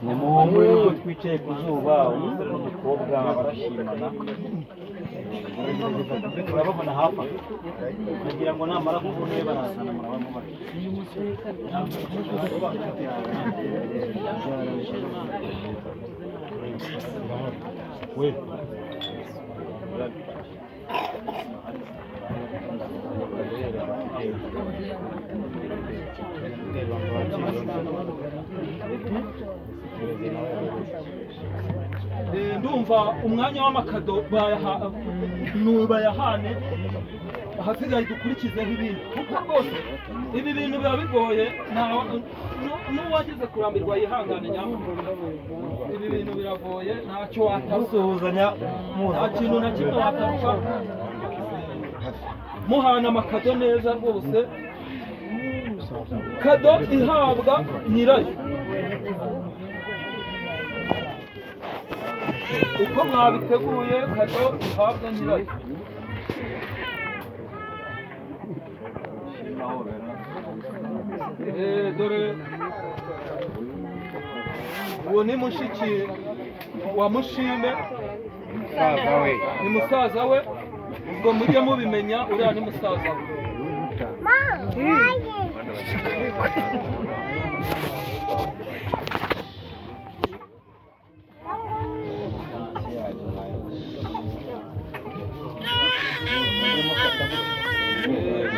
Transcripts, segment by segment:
Nimuhumure nubwo twicaye ku zuba, umusore n'umukobwa barashimana, urababona hafi aho, nagira ngo namara kubona we barazana murabamubara. We Ndumva umwanya w'amakado bayahane, ahasigaye dukurikizeho ibindi, kuko rwose ibi bintu biba bigoye, n'uwagize kurambirwa yihangane nyamuneka. Ibi bintu biragoye, ntacyo musuhuzanya nta kintu na kimwe wataruka muhana amakado neza rwose. Kado ihabwa nyirayo uko mwabiteguye, kado ihabwa nyirayo. Dore uwo ni mushiki wa Mushime, ni musaza we, ubwo mujye mubimenya, uriya ni musaza we.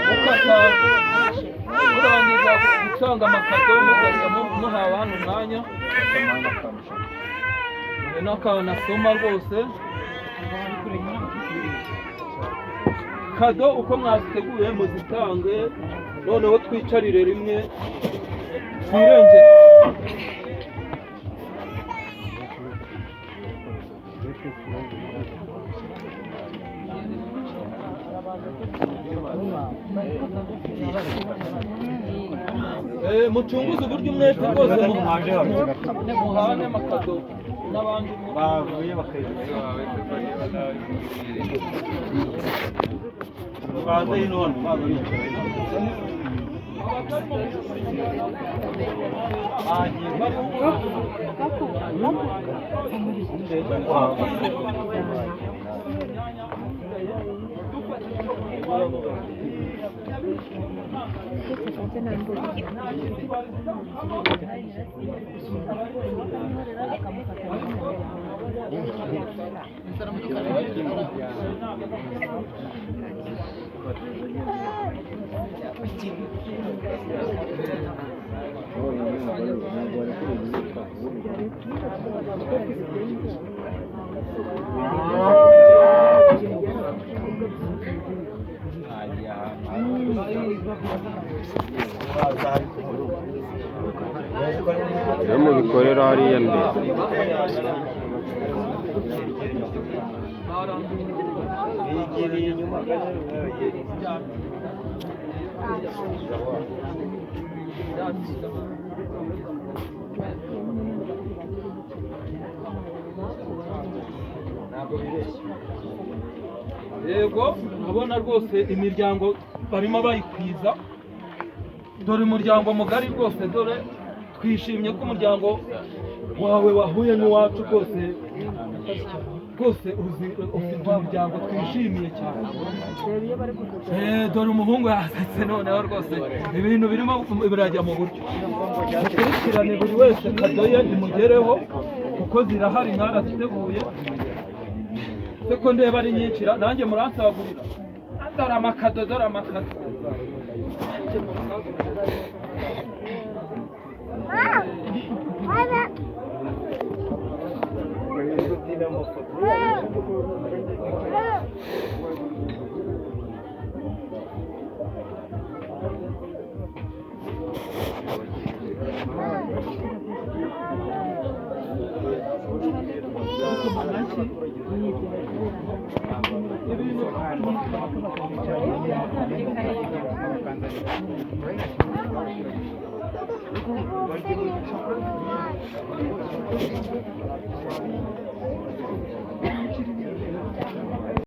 Mukata murangiza gutanga amakado, mugasa muha abantu umwanya n'akantu asoma rwose. Kado uko mwaziteguye muzitange, noneho twicarire rimwe twirengere. Mucunguze uburyo umwete rwose, muhane amakado n'abandi bavuye bakayibona baze hino hano baze bicaye. Iyo mubikorera hariya mbere. Bigiriye inyuma. Ntabwo bibeshya. Yego, urabona rwose imiryango barimo bayikwiza. Dore umuryango mugari rwose, dore twishimye ko umuryango wawe wahuye n'uwacu rwose. Rwose uzi ufite umuryango twishimiye cyane. Dore umuhungu yasetse noneho rwose, ibintu birimo birajya mu buryo. Mukurikirane buri wese kado ye imugereho, kuko zirahari mwaraziteguye. Se ko ndeba ari nyinshi, nanjye muransagurira. Dore amakado, dore amakado. Nanjye muransagurira.